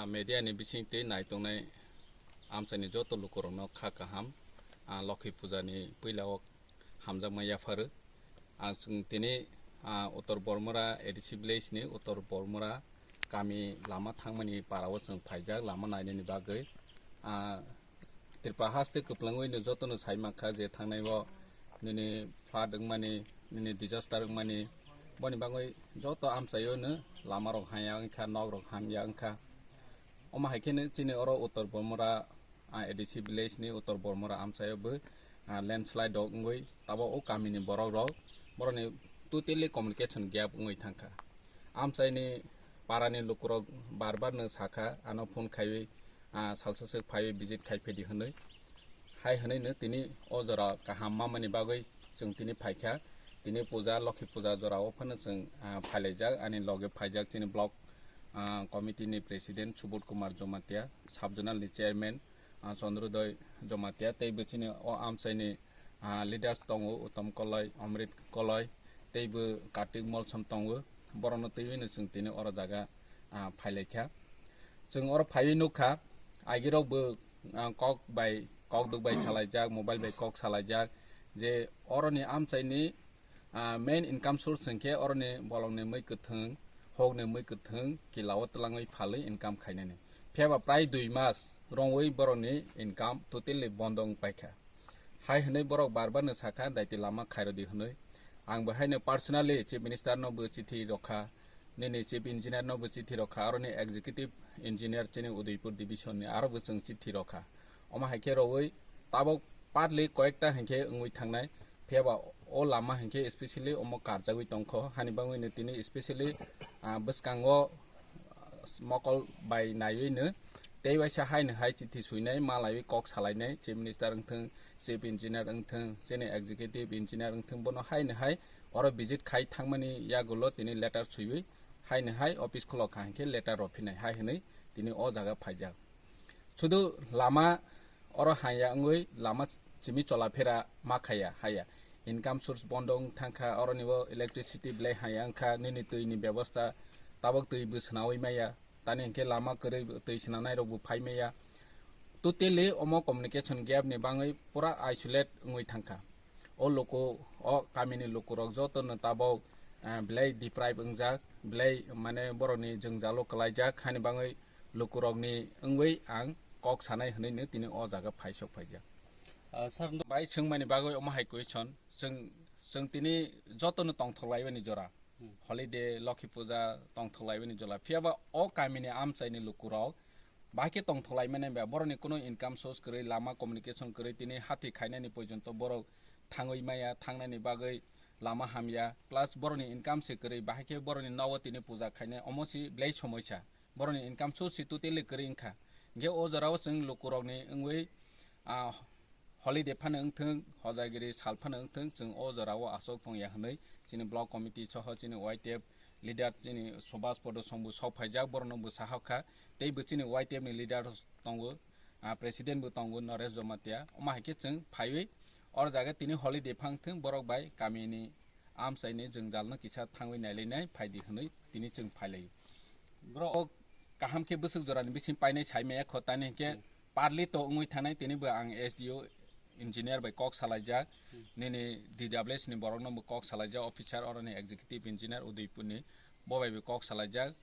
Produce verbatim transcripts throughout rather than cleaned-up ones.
Media ni bising twi nai tongnai amchaini joto lukurokno kha kaham, ah, Lokhi puja ni puila o hamjakma yapharo. Ang chwng tini, ah, Uttor Bormura A D C village ni Uttor Bormura kami lama thangmani para o chwng phaijak lama nainani bagwi. Ah, Tripura haste kwplwngwi no jotono sai mankha je thangnai o nini flood wngmani, nini disaster wngmani, boni bagwi joto amchaio no lama rok hamya wngkha, nok rok hamya wngkha. Omo hai kheno chini oro Uttor Bormura, ah, A D C village ni Uttor Bormura amchaio bo, ah, landslide rok wngwi tabok o kamini borok rok borokni totally communication gap wngwi thangkha. Amchaini parani lukurok bar bar no sakha, ano phone khaiwi, ah, salsa swk phaiwi visit khai phedi hwnwi. Hai hwnwi no tini o jora kaham mamani bagwi chwng tini phaikha. Tini puja, Lokhi puja jora o phano chwng, ah, phailaijak, ani loge phaijak chini block, ah, committee ni president Subodh Kumar Jamatia, sub zonal ni chairman, ah, Chandrodoi Jamatia, tei bo chini o amchaini, ah, leaders tongo, Uttam Koloi, Amrit Koloi, tei bo Kartik Molsom tongo. Borokno twiwi no chwng tini oro jaga, ah, phailaikha. Chwng oro phaiwi nukha, agirok bo, ah, kok bai, kok duk bai salaijak, mobile bai kok salaijak, je oroni amchaini, ah, main income source hwnkhe oroni bolongni mui kwthwng, hokni mui kwthwng, kilao twlangwi phalwi income khainani. Phiya ba prai dui mas rongwi borokni income totally bondo wng paikha. Hai hwnwi borok bar bar no sakha, daiti lama khairodi hwnwi. Ang bo haino personally Chief Minister no bo chithi rokha, nini Chief Engineer no bo chithi rokha, aroni Executive Engineer chini Udaipur Division ni aro bo chwng chithi rokha. Omo hai khe rowui tabok partly koyekta hinkhe wngwi thangnai, phiya ba o lama hinkhe specially omo karjagwi tongkho, hani bangwi no tini specially, ah, bwskango mokol bai naiwi no tei waisa hai no hai chithi suinai, malaiwi kok salainai, Chief Minister wngthwng, Chief Engineer wngthwng, chini Executive Engineer wngthwng, bono hai no hai oro visit khai thangmani yagulo tini letter suiwi hai no hai office khulok kha hinkhe letter rw phinai hai hwnwi tini o jaga phaijak. Sudu lama oro haya wngwi lama chimi cholaphera ma khaya haya. Income source bondo wng thangkha, oroni bo electricity belai haya wngkha, nini twi ni bebosta tabok twi bo swnawi maya, tani hinkhe lama kwrwi twi swnanai rok bo phai maya. Totally omo communication gap ni bangwi pura isolate wngwi thangkha. O luku, o kamini lukurok jotono tabok, ah, belai deprive wngjak, belai mane borokni jwngjalo kwlaijak, hani bangwi lukurokni wngwi ang kok sanai hwnwi no tini o jaga phaisok phaijak. Ah, sir, bai swngmani bagwi omo hai question, chwng, chwng tini jotono tongthok laibani jora. Hmm. Holiday, Lokhi puja tongthok laibani jora. Phiya ba o kamini amchaini lukurok bahai khe tongthok laimani ba borokni kuno income source kwrwi, lama communication kwrwi, tini hati khainani porjonto borok thangwi maya, thangnani bagwi lama hamya, plus borokni income se kwrwi, bahai khe borokni nogo tini puja khainai, omo si belai somoisa. Borokni income source si totally kwrwi wngkha. Hinkhe o jorao chwng lukurokni wngwi, ah, holiday phano wngthwng, hojagiri sal phano wngthwng, chwng o jorao aswk tongya hwnwi chini block committee soho chini Y T F leader chini Subhas Podo Song bo sok phaijak, borokno bwsa hokha, tei bo chini Y T F ni leader tongo, ah, president bo tongo Naresh Jamatia. Omo hai khe chwng phaiwi oro jaga tini holiday phang thwng, borok bai kamini amchaini jwngjalno kisa thangwi nailainai phaidi hwnwi tini chwng phailaio. Bro, o kaham khe bwswk jorani bising painai sai maya kho, tani hinkhe Hmm. Parli to wngwi thanai, tini bo ang S D O engineer bai kok salaijak, Hmm. nini D W S ni borokno bo kok salaijak, officer oroni executive engineer Udaipur ni, bo bai bo kok salaijak.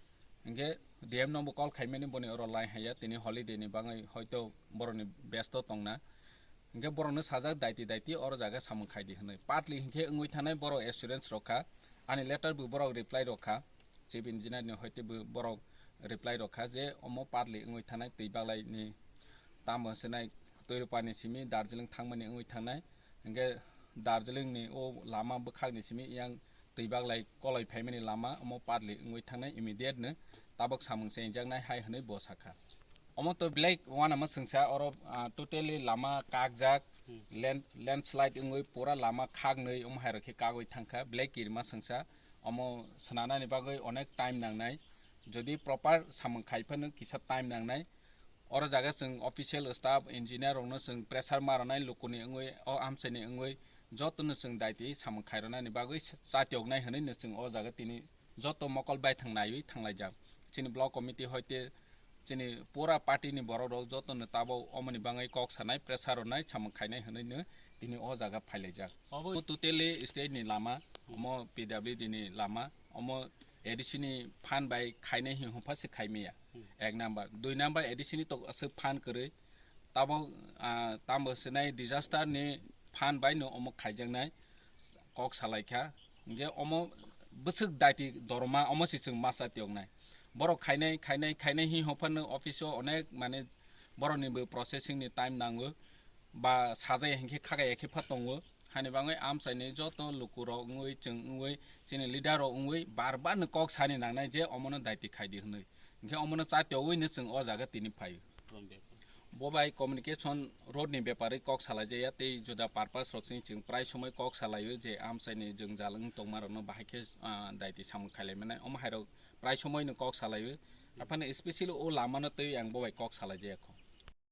Hinkhe D M no bo call khaimani, boni oro line haiya, tini holiday ni bagwi hoito borokni besto tongna. Hinkhe borokno sajak, daiti daiti oro jaga samung khaidi hwnwi. Partly hinkhe wngwi thanai borok assurance rokha, ani letter bo borok reply rokha, chief engineer ni hoite bo borok reply rokha je omo partly wngwi thanai twi baglaini tamo swnai Toirupani simi Darjeeling thangmani wngwi thangnai. Hinkhe Darjeeling ni o lama bwkhakni simi yang twi baglai koloi phaimani lama omo partly wngwi thangnai, immediate no tabok samung chengjaknai hai hwnwi bo sakha. Omo to belai uanama swngsa oro, ah, totally lama kakjak, Hmm. land, landslide wngwi pura lama khaknwi omo hai rok khe kagwi thangkha, belai kirima swngsa. Omo swnanani bagwi onek time nangnai, jodi proper samung khai phano kisa time nangnai. Oro jaga chwng official staff, engineer rokno chwng pressure ma rwnai, lukuni wngwi, o amchaini wngwi jotono chwng daiti samung khai rwnani bagwi chatioknai hwnwi no chwng o jaga tini joto mokol baithang naiwi thanglaijak. Chini block committee hoite Chini pura party ni borok rok joto no tabok omoni bangwi kok sanai, pressure rwnai, samung khainai hwnwi no tini o jaga phailaijak. Obo totally state ni lama, omo P W D ni lama, omo A D C ni phan bai khainai hwnwi hwnpha se khaimaya. Ek number, dui number A D C ni tok aswk phan kwrwi. Tabok, ah, tamo sinai disaster ni phan bai no omo khaijaknai kok salaikha. Hingke omo bwswk daiti dorma omo se chwng masa tiyoknai. Borok khainai, khainai, khainai hi hophan no office o onek mane borok ni bo processing ni time nango. Ba sajai hingke khagaya khe pha tongo. Hani bangwi amchaini joto lukurok wngwi chwng wngwi chini leader rok wngwi bar bar no kok sani nangnai je omono daiti khaidi hwnwi. Hingke omono chatiyogwi no chwng o jaga tini phaio. Bo bai communication road ni bepari kok salaijaya tei juda purpose rok chini chwng prai somoi kok salaio je amchaini jwngjal wng tongma rokno bahai khe, ah, daiti samung khailai mannai. Omo hai rok prai somoi no kok salaio. Aphano specially o lama no twi ang bo bai kok salaijaya kho.